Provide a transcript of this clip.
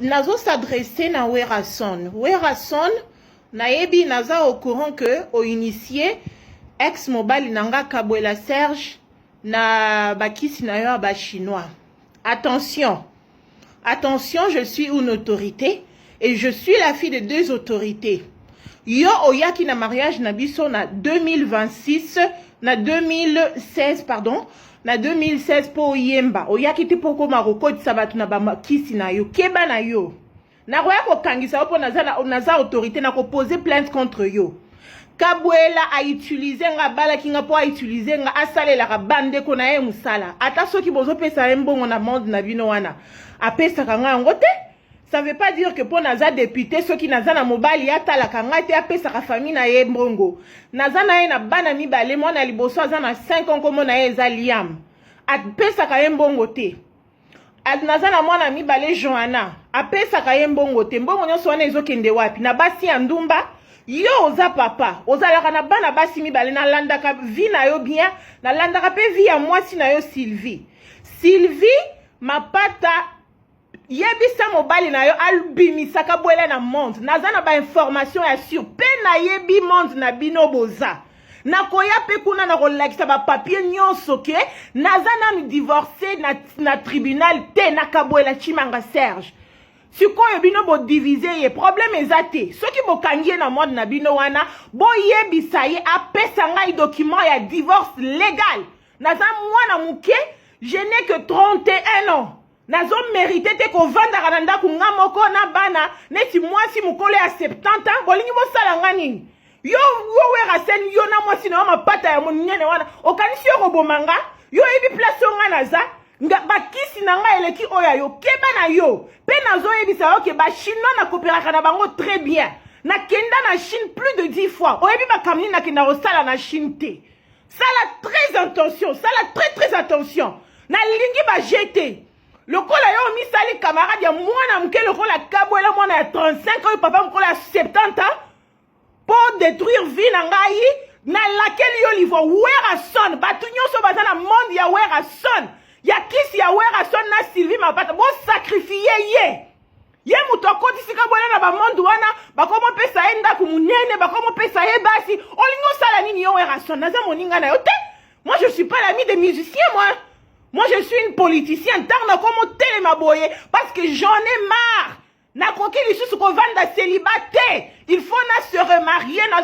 Nazo s'adresser na Werrason. Werrason, nayebi, naza au courant que o initier ex mobali na nga Kabwela Serge na bakisi na yo ya ba Chinois. Attention, attention, je suis une autorité et je suis la fille de deux autorités. Yo oyaki na mariage na biso na 2026, na 2016, pardon, na 2016 mpo oyemba. Oyaki te mpo okoma kokotisa bato na bakisi na yo. Keba na yo, nakoya kokangisa yo mpo naza autorité, nakopose plainte contre yo. Kabwela autiliser nga, abalaki nga mpo autiliser nga, asalelaka bandeko na ye mosala. Ata soki bozopesa ye mbongo na monde na bino wana, apesaka nga yango te. Ça veut pas dire que mpo naza député, soki naza na mobali atalaka ngai te, apesaka famille na ye mbongo. Naza na ye na bana mibale. Mwana ya liboso aza na 5 ans, nkombo na ye eza Liam, apesaka ye mbongo te. Naza na mwana mibale, Joanna, apesaka ye mbongo te. Mbongo nyonso wana ezokende wapi? Na basi ya ndumba. Yo oza papa, ozalaka na bana basi mibale. Nalandaka vie na yo bien, nalandaka mpe vie ya mwasi na yo Sylvie, Sylvie Mapata. Yebisa mobali na yo abimisaka bwele na monde. Naza na bainformation ya sur mpe nayebi monde na bino boza. Nakoya mpe kuna, nakolakisa bapapier nyonso ke naza nanu divorce na tribunal te, nakabwela Chimanga Serge. Sikoyo bino bodiviser ye, problème eza te. Soki bokangi ye na monde na bino wana, boyebisa ye apesa ngai document ya divorce légal. Naza mwana moke, je n'ai que 31 ans. Nazomérite te kovandaka na ndako nga moko na bana neti mwasi mokolo ya 70 ans. Bolingi bosala nga nini? Yo, yo Werrason, yo na mwasi na yo Mapata ya monene wana, okanisi yo koboma nga? Yo oyebi place oyo nga naza nga, bakisi na ngai eleki oyo ya yo. Keba na yo mpe nazoyebisa yo ke Bachinois nakopelaka na bango très bien. Nakenda na Chine plus de 10 fois. Oyebi makambo nini nakenda kosala na Chine te. Sala très attention, sala très très attention. Nalingi baje te lokola yo omisali camarade ya mwana moke lokola Kabwela, mwana ya 35 oyo, papa mokolo ya 70 ans, mpo détruire vie na ngai. Nalakeli yo livre Werrason. Bato nyonso baza na monde ya Werrason, ya kisi ya Werrason na Sylvie Mapata, bosacrifier ye. Ye moto akotisika bwele na bamonde wana, bakomopesa ye ndako monene, bakomopesa ye basi. Olingi osala nini, yo Werrason? Naza moninga na yo te. Moi, je suis pas l'ami des musiciens. Moi, je suis une politicienne. Ntango nakomotelema boye, parce que j'en ai marre, nakoki lisusu kovanda célibat te, il faut na se remarier. Naza